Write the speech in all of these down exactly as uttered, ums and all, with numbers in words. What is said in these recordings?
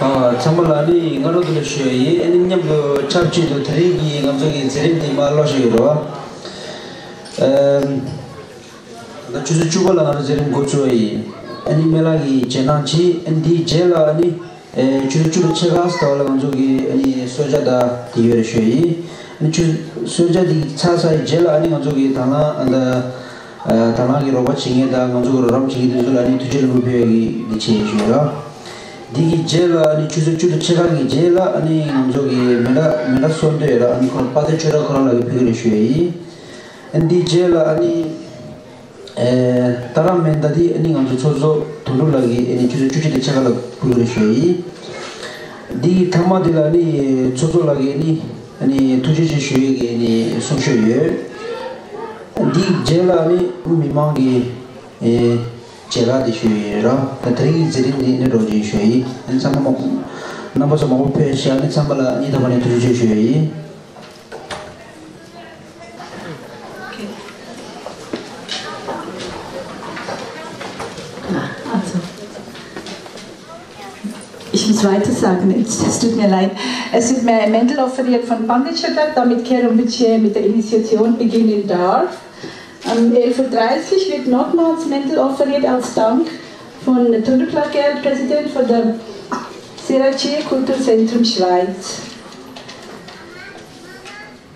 ཨ། ཚང་མ་ལ་ནི་སྔ་དྲོ་བདེ་ལེགས་ཞུ་ཡ་ཡིན། ཨ་ནི་མཉམ་དུ་ཆབས་ཅིག་ཏུ་དེ་རིང་གི་ང་ཚོ་གི་མཛད་རིམ་འདི་མར་ལོག་ཞུ་ཡི་རོ། ཨམ། ད་ཆུ་ཚོད་བཅུ་པ་ལ་ང་ཚོ་མཛད་རིམ་འགོ་བཙུགས་པ་ཡིན། ཨ་ནི་སྨན་བླ་གིས་རྗེས་གནང་བྱས། ཨ་ནི་འདིའི་རྗེས་ལ་ཨ་ནི། ཨེ། ཆུ་ཚོད་བཅུ་དང་ཕྱེད་ཀ་ཙམ་ལ་ང་ཚོ་གི་ཨ་ནི་གསོལ་ཇ་དང་དེ་ཡོད་རེད་ཞུ་ཡ་ཡིན། ཨ་ནི་ཆུ། གསོལ་ཇ་དེ་ཚར་ཚར་བའི་རྗེས་ལ་ཨ་ནི་ང་ཚོ་གི་དང་བླངས་ཨ་ད། ཨ། དང་བླངས་ཀྱི་རོགས་པ་བྱེད་མཁན་དང་ང་ཚོ་གི་རོགས་རམ་བྱེད་མཁན་དེ་ཚོ་ལ་ཨ་ནི་ཐུགས་རྗེ་ལེགས་འབུལ་ཕུལ་ཡ་གི་འདི་བྱས་ཞུ་ཡ་ར། འདི་གི་རྗེས་ལ་ཨ་ནི་ཆུ་ཚོད་བཅུ་དང་ཕྱེད་ཀ་གི་རྗེས་ལ་ཨ་ནི་ང་ཚོ་གི་མེ་མདའ་མེ་མདའ་གསོལ་འདེབས་ཡོད་ར། ཨ་ནི་ཁོ་དཔལ་ལྡན་ཆོས་གྲགས་ཁོ་རང་ལགས་ཀྱིས་ཕུལ་གྱི་རེད་ཞུ་ཡ་ཡིན། ཨ་ནི་འདིའི་རྗེས་ལ་ཨ་ནི། ཨེ། ཏཱ་ར་མེ་མདའ་དེ་ཨ་ནི་ང་ཚོ་ཚོགས་གཙོ་དོན་གྲུབ་ལགས་ཀྱིས་ཨ་ནི་ཆུ་ཚོད་བཅུ་གཅིག་དང་ཕྱེད་ཀ་ལ་ཕུལ་གྱི་རེད་ཞུ་ཡ་ཡིན། འདི་ཡི་མཐའ་མ་དེ་ལ་ཨ་ནི་ཚོགས་གཙོ་ལགས་ཀྱིས་ཨ་ནི་ཨ་ནི་ཐུགས་རྗེ་ཆེ་ཞུ་ཡས་ཀྱི་ཨ་ནི་གསུང་ཆོས་ཡོད། འདིའི་རྗེས་ལ་ཨ་ནི་མི་མང་གི་ཨེ། མཇལ་ཁ་དེ་ཞུ་ཡས་ཡོད་ར། ད་དེ་རིང་གི་མཛད་རིམ་འདི་ཨ་ནི་འགྲོ་རྒྱུ་ཞུ་ཡ་ཡིན། ཨ་ནི་ཚང་མ་མ། རྣམ་པ་ཚོ་མང་པོ་ཕེབས་ཤག་ཨ་ནི་ཚང་མ་ལ་སྙིང་ཐག་པ་ནས་ཐུགས་རྗེ་ཆེ་ཞུ་ཡ་ཡིན། Also, ich muss weiter sagen, es, es tut mir leid. Es wird mir ein Mäntel offeriert von Pandit Chodak, damit Kher Rinpoche mit der Initiation beginnen darf. Um elf Uhr dreißig wird nochmals Mäntel offeriert als Dank von Thondro Plakel, Präsident von der Serache Kulturzentrum Schweiz.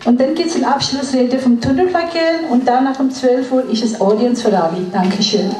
Und dann gibt es eine Abschlussrede von Thondro Plakel und danach um zwölf Uhr ist es Audience for Ravi. Dankeschön.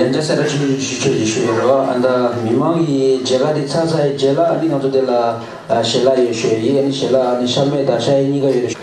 ཉན་ཆ་གསལ་བསྒྲགས་ཞུ་ཞུ་ཆོས་ཞུ་ཞུ་ཡོད་རེད་བ། ཨ་ད་མི་མང་གི་མཇལ་ཁ་འདི་ཚར་ཚར་ཡི་རྗེས་ལ་ཨ་ནི་ང་ཚོ་དེ་ལ་ཨ་ཞལ་ལག་ཡོད་ཞུ་ཡི། ཨ་ནི་ཞལ་ལག་ཨ་ནི་ཤ་མེད་དང་ཤ་ཡི་གཉིས་ཀ་ཡོད་རེད་ཞུ།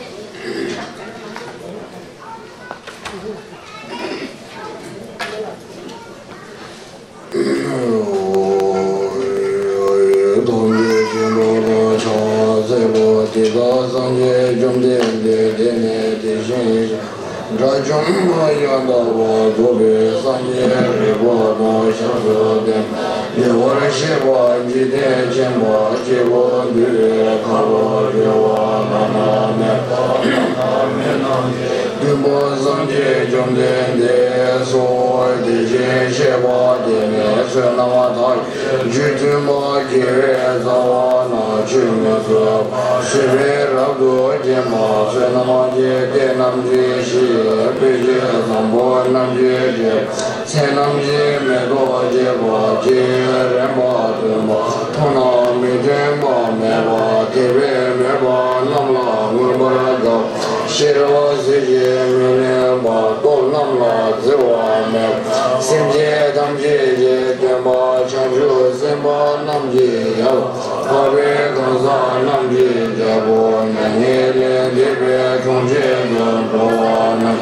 ཐམས་ཅད་མཁྱེན་པ་དང་ཕྱག་འཚལ་ལོ། དེ་དག་སངས་རྒྱས་བཅོམ་ལྡན་འདས་དེ་ནས་དེ་བཞིན་གཤེགས་པ་དགྲ་བཅོམ་པ་ཡང་དག་པར་རྫོགས་པའི་སངས་རྒྱས་རིག་པ་དང་ཞབས་སུ་ལྡན་པ། བདེ་བར་གཤེགས་པ་འཇིག་རྟེན་མཁྱེན་པ་སྐྱེས་བུ་འདུལ་བའི་ཁ་ལོ་སྒྱུར་བ་བླ་ན་མེད་པ་བླ་ན་མེད་ཐམས་ཅད་མཐུན་པ་སངས་རྒྱས་བཅོམ་ལྡན་འདས་སོ། དེ་བཞིན་གཤེགས་པ་དེ་ནས་བསོད་ནམས་དག་རྒྱུ་མཐུན་པ་དགེ་བའི་རྩ་བ་རྣམས་ཆུད་མི་ཟ་བར་བཟོད་པས་རབ་ཏུ་བརྒྱན་པ། བསོད་ནམས་ཀྱི་གཏེར་རྣམས་ཀྱི་གཞི། སྤོས་ཀྱི་བཟང་པོ་རྣམས་ཀྱི་གྲས། ཚལ་རྣམས་ཀྱི་མེ་ཏོག་རྒྱས་པ། སྐྱེ་བའི་རན་པ་སྟོན་པ། མཐོང་ན་མི་མཐུན་པ་མེད་པ། དད་པས་མོས་པ་རྣམས་ལ་མངོན་པར་དགའ། ཤེས་རབ་གཟི་བརྗིད་མི་མནོས་པ། སྟོབས་རྣམས་ལ་བརྫི་བ་མེད་པ། སེམས་ཅན་ཐམས་ཅད་ཀྱི་སྟོན་པ། བྱང་ཆུབ་སེམས་དཔའ་རྣམས་ཀྱི་ཡབ། འཕགས་པའི་གང་ཟག་རྣམས་ཀྱི་རྒྱལ་པོ། མྱ་ངན་ལས་འདས་པའི་གྲོང་ཁྱེར་དུ་འགྲོ་བ་རྣམས།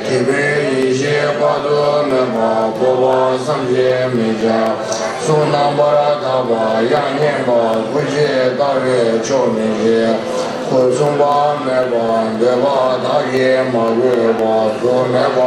དད་པའི་ཡེ་ཤེས་དཔག་ཏུ་མེད་པ། སྤོབས་པ་བསམ་གྱིས་མི་ཁྱབ། གསུང་རྣམ་པར་དག་པ་དབྱངས་སྙན་པ། སྐུ་མཆེད་ལྟ་བས་ཆོག་མི་ཤེས། ཁོང་མཚུངས་པ་མེད་པ། འདོད་པ་དག་གིས་མ་གོས་པ། གཟུགས་མེད་པ།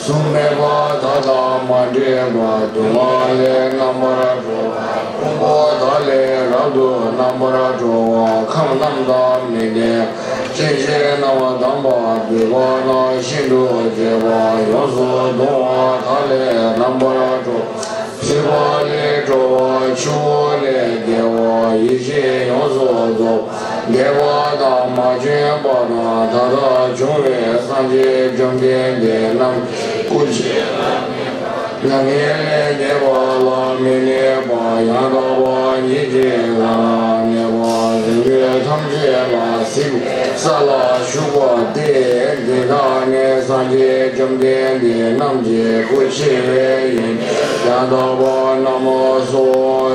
གཟུགས་མེད་པ། བདག་དང་མ་འདྲེས་པ། སྡུག་བསྔལ་ལས་རྣམ་པར་གྲོལ་བ། ཕུང་པོ་དག་ལས་རབ་ཏུ་རྣམ་པར་གྲོལ་བ། ཁམས་རྣམས་དང་མི་ལྡན། སྐྱེ་མཆེད་རྣམ་པར་དག་པ། འདོད་པ་རྣམས་ཤིན་ཏུ་འཇལ་བ། ཡོངས་སུ་གདུང་བ་དག་ལས་རྣམ་པར་གྲོལ། ཐོས་པ་ལས་གྲོལ་བ། ཆུ་བོ་ལས་བརྒལ་བ། ཡེ་ཤེས་ཡོངས་སུ་རྫོགས། འདས་པ་དང་མ་བྱོན་པ་དང་ད་ལྟ་བྱུང་བའི་སངས་རྒྱས་བཅོམ་ལྡན་འདས་རྣམས་སྐུ་མཆེད་མྱ་ངན་ལས་འདས་པ་ལ་མི་གནས་པ། ཡང་དག་པ་ཉིད་ཀྱི་ལྷ་ལ་གནས་པ། རིགས་རྒྱུད་ཐམས་ཅད་ལ་གཟིགས་ས་ལ་བཞུགས་པ་སྟེ། འདི་དག་ནི་སངས་རྒྱས་བཅོམ་ལྡན་འདས་རྣམས་ཀྱི་སྐུ་ཆེ་བའི་ཡོན་ཏན་ཡང་དག་པ་རྣམས་སོ།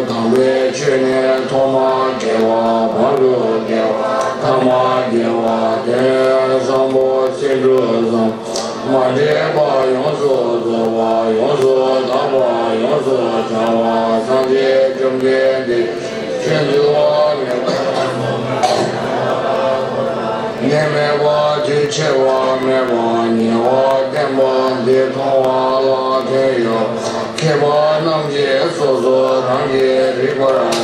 དམ་པའི་ཆོས་ནི་ཐོག་མ་དགེ་བ། བར་དུ་དགེ་བ། ཐ་མ་དགེ་བ། དོན་བཟང་པོ་ཚིག་འབྲུ་བཟང་པོ། མ་འདྲེས་པ། ཡོངས་སུ་རྫོགས་པ། ཡོངས་སུ་དག་པ། ཡོངས་སུ་བྱང་བ། སངས་རྒྱས་བཅོམ་ལྡན་འདས་ཆོས་འདུལ་བ་མེད་པ། ནད་མེད་པ། དུས་ཆད་པ་མེད་པ། ཉེ་བར་བསྟན་པ་འདི་མཐོང་བ་ལ་དོན་ཡོད། མཁས་པ་རྣམས་ཀྱིས་སོ་སོ་རང་གིས་རིག་པར་བྱ་བ།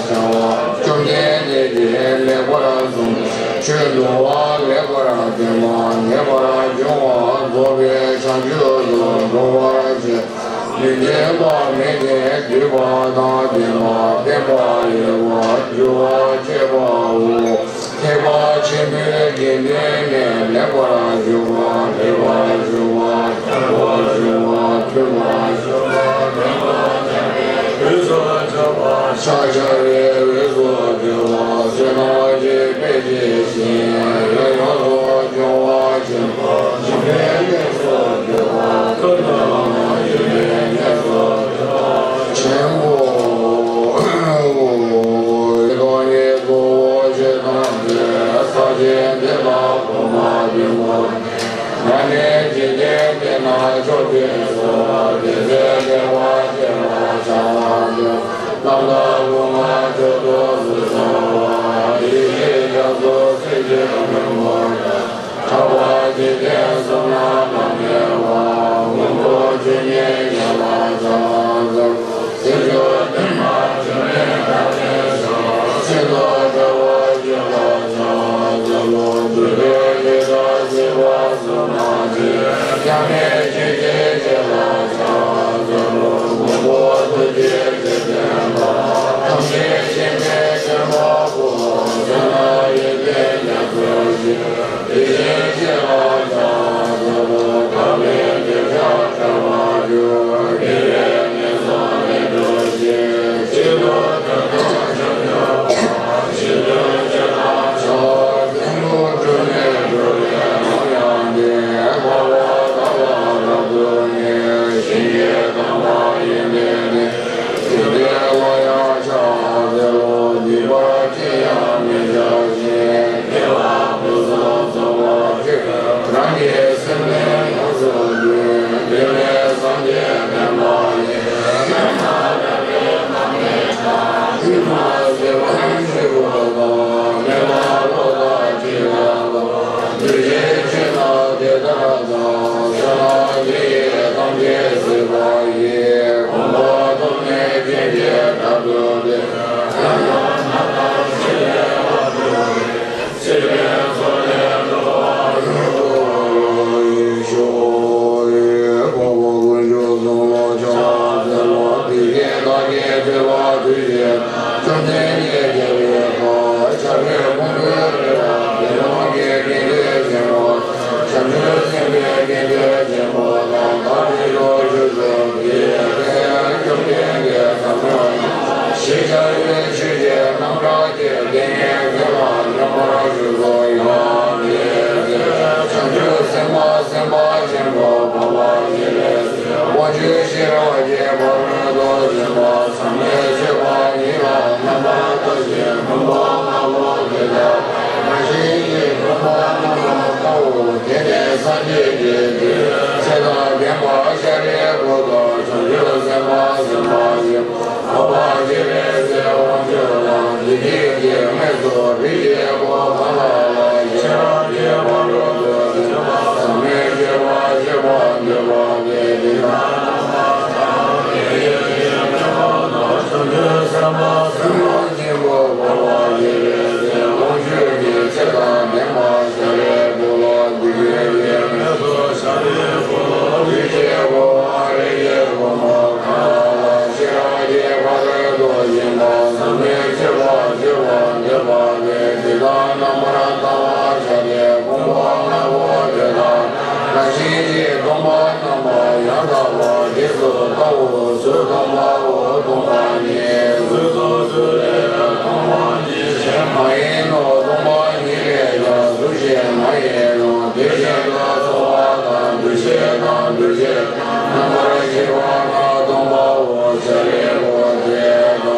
བཅོམ་ལྡན་འདས་ཀྱིས་ལེགས་པར་གསུངས། ཆོས་འདུལ་བ་ལེགས་པར་སྟོན་པ། ངེས་པར་འབྱུང་བ་རྫོགས་པའི་བྱང་ཆུབ་ཏུ་འགྲོ་བར་བྱེད། མི་མཁྱེན་པ་མེད་དེ། འདུས་པ་དང་ལྡན་པ། བརྟན་པ་ཡོད་པ། འགྱུར་བ་བཅད་པའོ། ཐེག་པ་ཆེན་པོའི་དགེ་འདུན་ནི། ལེགས་པར་ཞུགས་པ། ལེགས་པར་ཞུགས་པ། དྲང་པོར་ཞུགས་པ། མཐུན་པར་ཞུགས་པ། དམ་པར་བཅའ་བའི་འོས་སུ་གྱུར་པ། ཕྱག་བྱ་བའི་འོས་སུ་གྱུར་པ། བསོད་ནམས་ཀྱི་དཔེ་བྱད་བཞིན། ཡོངས་སུ་སྦྱོང་བ་ཆེན་པོ། འཇིགས་པའི་གནས་སུ་གྱུར་པ། སྐབས་དང་བར་མ་འཇིགས་པའི་གནས་སུ་གྱུར་པ། ཆེན་པོ། དེ་དག་ནི་གཙོ་བོ་ཆོས་དང་ལྡན། ས་ཆེན་འདི་ལ་གོ་འཕང་མཐོན་པོ། ང་ནི་འཇིག་རྟེན་འདི་ན་མཆོག་ཏུ་གསོལ། དེ་ཚེ་བདེ་བ་ཅན་ལ་ཕྱག་འཚལ། རྣམ་དག་སྐུ་མངའ་ཆོས་ བཅོལ་བ་དུས་བཅད། བཅོམ་ལྡན་འདས་རྒྱལ་བའི་གོ་འཁོར་ཕུང་པོའི་རི་རབ་བདེ་སྟོང་གི་དགེ་འདུན་ཆེན་པོ། བྱང་ཆུབ་སེམས་དཔའི་དགེ་འདུན་ཆེན་པོ་དང་བདག་གི་ལོ་རྒྱུས་སོགས་ཀྱི་སྲས་བཅོམ་ལྡན་འདས་ཟབ་མོ་ཞེས་བྱ་བའི་ཆོས་ཀྱི་རྣམ་གྲངས་ཀྱི་དགེ་བསྙེན་མཛད་པ་རྣམ་པར་བཞུགས་སོ། ཡང་དེའི་ཚེ་བྱང་ཆུབ་སེམས་དཔའ་སེམས་དཔའ་ཆེན་པོ་འཕགས་པ་སྤྱན་རས་གཟིགས་དབང་ཕྱུག་ཤེས་རབ་ཀྱི་ཕ་རོལ་ཏུ་ཕྱིན་པ་ཟབ་མོའི་སྤྱོད་པ་ཉིད་ལ་རྣམ་པར་ལྟ་ཞིང་སྡོམ་པ་བསྔོའོ། དེ་ལྟར་རང་བཞིན་གྱིས་སྡོམ་པ་རྣམ་པར་བསྔོའོ། དེ་ནས་སངས་རྒྱས་ཀྱིས་དེའི་ཚེ་དང་ལྡན་པ་ཤཱ་རིའི་བུ་དང་བྱང་ཆུབ་སེམས་དཔའ་སེམས་དཔའ་ཆེན་པོ་འཕགས་པ་སྤྱན་རས་གཟིགས་དབང་ཕྱུག་དང་བདེ་ཆེན་གྱི་དངོས་སུ་རིགས་ཀྱི་བུ་གང་ལ་ལ་ཤེས་རབ་ཀྱི་ཕ་རོལ་ཏུ་ཕྱིན་པ་ཟབ་མོའི་སྤྱོད་པ་སྤྱོད་པར་འདོད་པ་དེས་དེ་ལྟར་རྣམ་པར་ཐར་པ་དེ་ཡི་ཕྱིར་མི་འོང་ན། བྱང་ཆུབ་སེམས་དཔའ་སེམས་དཔའ་ཆེན་པོ་འཕགས་པ་སྤྱན་རས་གཟིགས་དབང་ཕྱུག་གི་ཚེ་དང་ལྡན་པ་ཤཱ་རིའི་བུ་ལ་བདེ་ཆེན་གྱི་དངོས་སུ་ཤཱ་རིའི་བུ་རིགས་ཀྱི་བུ་དང་རིགས་ཀྱི་བུ་མོ་གང་ལ་ལ་ཤེས་རབ་ཀྱི་ཕ་རོལ་ཏུ་ཕྱིན་པ་ཟབ་མོའི་སྤྱོད་པ་སྤྱོད་པར་འདོད་པ་དེས་དེ་ལྟར་རྣམ་པར་ཐར་པར་བྱ་སྟེ། ཕུང་པོ་ལྔ་པོ་དེ་དག་རང་བཞིན་གྱིས་སྟོང་པ་རྣམ་པར་ཡང་དག་པར་རྗེས་སུ་བལྟའོ། གཟུགས་སྟོང་པའོ། སྟོང་པ་ཉིད་གཟུགས་སོ། གཟུགས་ལས་སྟོང་པ་ཉིད་གཞན་མ་ཡིན་ནོ། སྟོང་པ་ཉིད་ལས་ཀྱང་གཟུགས་གཞན་མ་ཡིན་ནོ། དེ་བཞིན་དུ་ཚོར་བ་དང་། འདུ་ཤེས་དང་། འདུ་བྱེད་དང་། རྣམ་པར་ཤེས་པ་ལྔ་སྟོང་པའོ། ཤཱ་རིའི་བུ་དེ་དག་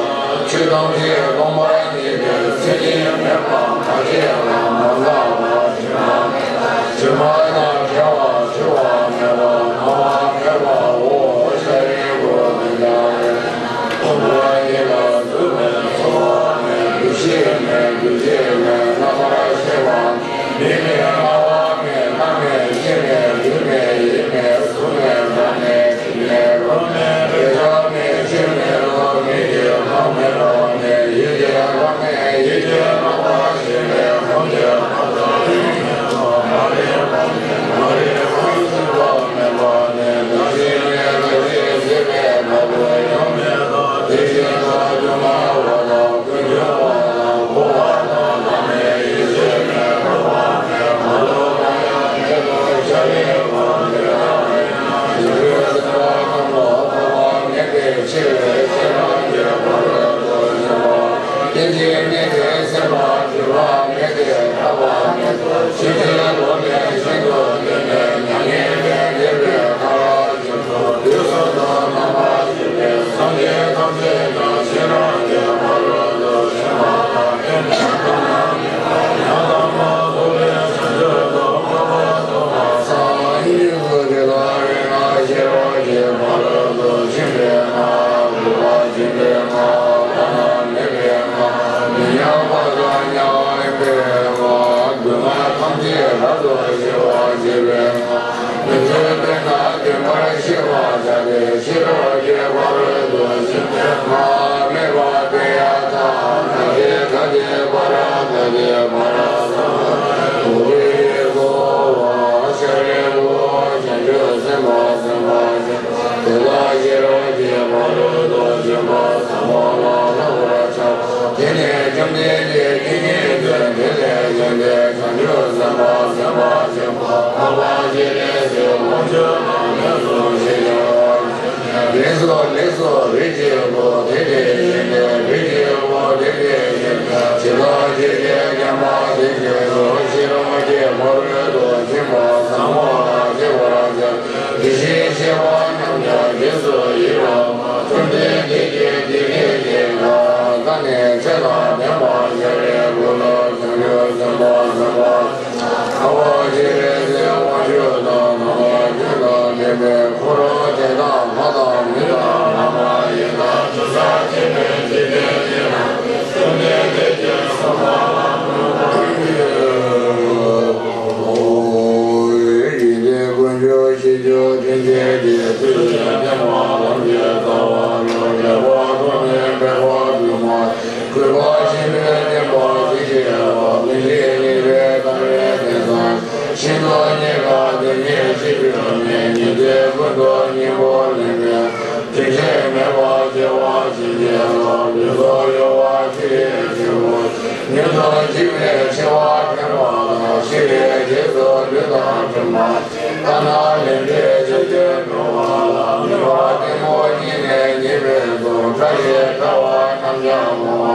ཆོས་ཐམས་ཅད་སྟོང་པ་ཉིད་དེ། མཚན་ཉིད་མེད་པར་མ་སྐྱེས་པ་མ་འགགས་པ། དྲི་མ་མེད་པ། དྲི་མ་དང་བྲལ་བ། འཁྲུལ་བ་མེད་པ། སྣང་བ་མེད་པའོ། ཤཱ་རིའི་བུ་དེ་དག་སྟོང་པ་ཉིད་ལ་གཟུགས་མེད། ཚོར་བ་མེད། འདུ་ཤེས་མེད། འདུ་བྱེད་མེད། རྣམ་པར་ཤེས་པ་མེད། མིག་མེད། རྣ་བ་མེད། སྣ་མེད། ལྕེ་མེད། ལུས་མེད། ཡིད་མེད། གཟུགས་མེད། ཁམས་མེད། དྲི་མེད། རོ་མེད། རེག་བྱ་མེད། ཆོས་མེད་དོ། མིག་གི་ཁམས་མེད་པ་མེད། ཡིད་ཀྱི་ཁམས་མེད། ཡིད་ཀྱི་རྣམ་པར་ཤེས་པའི་ཁམས་ཀྱི་ཁམས་སུ་ཡང་མེད་པ། མ་རིག་པ་མེད། མ་རིག་པ་ཤེས་པ་མེད་པ་མེད། རང་བཞིན་མེད། རང་བཞིན་སྲིད་པའི་ངང་དུ་ཡང་མེད་པ། དེ་བཞིན་དུ་སྒྱུ་མ་ལ་དང་། ཀུན་འབྱུང་བ་དང་། འཁོར་བ་དང་། བླ་མེད་ཡེ་ཤེས་མེད། འཁོར་བ་མེད། མ་ཐོབ་པ་ཡང་མེད་དོ། ཤཱ་རིའི་བུ་དེ་ལྟ་བས་ན། བྱང་ཆུབ་སེམས་དཔའ་རྣམས་ལ་འཁོར་བ་མེད་པའི་ཕྱིར། ཤེས་རབ་ཀྱི་ཕ་རོལ་ཏུ་ཕྱིན་པ་རྟེན་ཅིང་གནས་པའི་སེམས་དང་། འགྱུར་བ་མེད་པའི་ཐར་པ་མེད་དོ། ཆོས་ཀྱི་སྒོ་ནས་ཤིན་ཏུ་བརྟན་པའི་མྱ་ངན་ལས་འདས་པའི་མཐར་ཕྱིན་ཏོ། དུས་གསུམ་དུ་རྣམ་པར་བཞུགས་པའི་སངས་རྒྱས་ཐམས་ཅད་ཀྱང་ཤེས་རབ་ཀྱི་ཕ་རོལ་ཏུ་ཕྱིན་པ་དང་། རྟེན་འབྲེལ་དང་ཡང་དག་པར་རྫོགས་པའི་བྱང་ཆུབ་ཏུ་མངོན་པར་རྫོགས་པར་སངས་རྒྱས་སོ། དེ་ལྟར་ན་ཤེས་རབ་ཀྱི་ཕ་རོལ་ཏུ་ཕྱིན་པའི་སྔགས། འཁོར་བ་འཇིག་པའི་སྔགས། བླ་ན་མེད་པའི་སྔགས། མི་མཉམ་པ་དང་མཉམ་པའི་སྔགས། སྡུག་བསྔལ་ཐམས་ཅད་རབ་ ལུས་སྲོག་གཡོ་བ་ཆུ་ཡི་ཆུ་བོ། མྱུར་དུ་འཇིག་པའི་འཆི་བ་འཕེན་པ་དང་། ཤི་བའི་རྗེས་སུ་ལུས་དང་གྲིབ་མ། ལྟ་ན་ལས་འབྲས་ཆེ་ཆེར་འགྲོ་བ་ལ། མི་བ་གཏི་མུག་གཉིས་ལས་ཉེས་པའི་ཚོགས། ཕྲ་ཞིང་ཕྲ་བ་རྣམས་ཀྱང་སྨོ།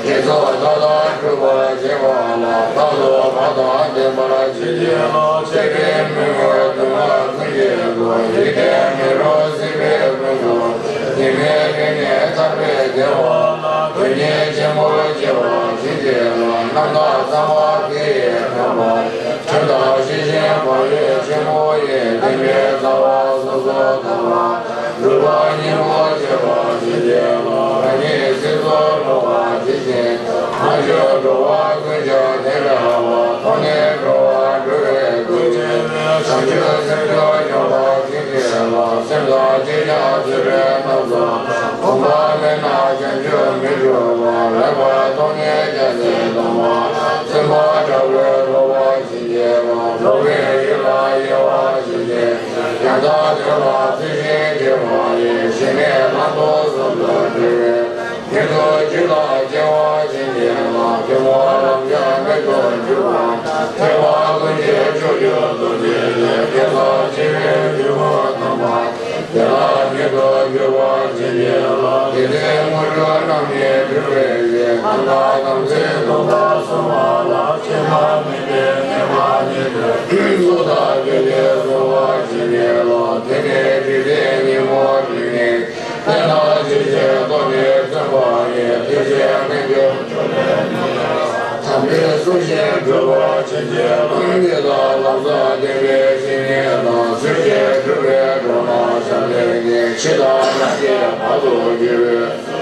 དགེ་ཚོགས་མཐའ་དག་སྒྲུབ་པར་བྱེད་པ་ལ། རྟག་ཏུ་བག་དང་ལྡན་པར་བྱེད་ཅིང་། ཚེ་རབས་མི་མངོན་སྡུག་བསྔལ་ཀུན་གྱི་སྒོ། ཡིད་བརྟན་མི་རོ་སྲིད་པའི་ཀུན་སློང་། ཉེས་མེད་རིག་གནས་ཐར་པའི་བདེ་བ་ལ། དོན་གཉེར་ཆེན་པོ་སྐྱེ་བར་བྱེད་ཅིང་། རྣམ་དག་གསང་བ་དེ་ཡི་ཐོབ་པ། དོན་དམ་ཤེས་བཞིན་བག་ཡོད་ཆེན་པོ་ཡིས། བདེན་པའི་རྩ་བ་སོ་སོར་ཐོབ་པ། སྒྲུབ་པ་སྙིང་པོར་བྱེད་པར་བྱེད་ཅིང་། རང་ཉིད་སྲིད་མཚོར་ལོག་པར་བྱེད་ཅིང་། མ་གྱུར་འགྲོ་བ་ཀུན་ཀྱང་དེ་འདྲ་བར། མཐོང་ནས་འགྲོ་བ་སྒྲོལ་བའི་སྐུ། བྱང་ཆུབ་སེམས་མཆོག་མྱོང་བར་བྱེད་ཅིང་། སེམས་དང་བཅས་ཀྱང་ཚེ་རབས་རྣམས་སུ། གོམས་པ་མེད་ན་བྱང་ཆུབ་མི་འགྲུབ་པ། ལེགས་པར་མཐོང་ནས་རྒྱལ་སྲས་དམ་པ། སེམས་པ་དྲག་པོས་ལོག་པར་བྱེད་ཅིང་། ལོག་པའི་ཡུལ་ལ་གཡེལ་བར་བྱེད་ཅིང་། ཡང་དག་དོན་ལ་ཚུལ་བཞིན་བྱེད་པ་ཡིས། ཞི་གནས་ལམ་དུ་གསུམ་དུ་འགྲོ་བའི། མྱུར་དུ་རྒྱུད་ལ་སྐྱེ་བར་བྱེད་ཅིང་། ཐུན་མོང་ལམ་ཡང་མིག་ཏུ་གྱུར་པ། ཐེག་པ་ཀུན་གྱི་མཆོག་གྱུར་རྡོ་རྗེ་ལས། སྐྱེ་འཚར་ཆེ་བའི་འབྲས་བུ་དམ་པ། དེ་ལ་མྱུར་དུ་འགྱུར་བར་བྱེད་ཅིང་། དེ་ཚེ་དངོས་གྲུབ་རྣམ་གཉིས་འགྲུབ་པའི་ཕྱིར། ནམ་མཁའ་དམ་ཚིག་སྟོང་པར་གསོལ་བ་ལ། སྐྱེ་འཆི་མེད་པའི་མོས་པ་ཉིད་དུ། སྲོག་དང་ལྡན་ཏེ་གསོལ་བ་བྱེད་ཅིང་། དེ་ནས་རིག་འཛིན་སྙིང་པོ་དྲུག་ནི། དེ་རྣམས་ཇི་བཞིན་རྟོགས་ནས་བརྩོན་པ་ཡིས། དེ་ཕྱིར་རྣལ་འབྱོར་མཆོག་ལས་ནི། དམ་པའི་གསུང་བཞིན་སྒྲུབ་པར་བྱེད་ཅིང་། དེ་དག་ལམ་ཟབ་བདེན་པའི་བཤེས་གཉེན་དང་། ཚུལ་བཞིན་སྒྲུབ་པའི་གྲོགས་རྣམས་བྱམས་ལྡན་ཉིད། ཕྱི་དང་ནང་གི་བར་དུ་གྱུར་པའི།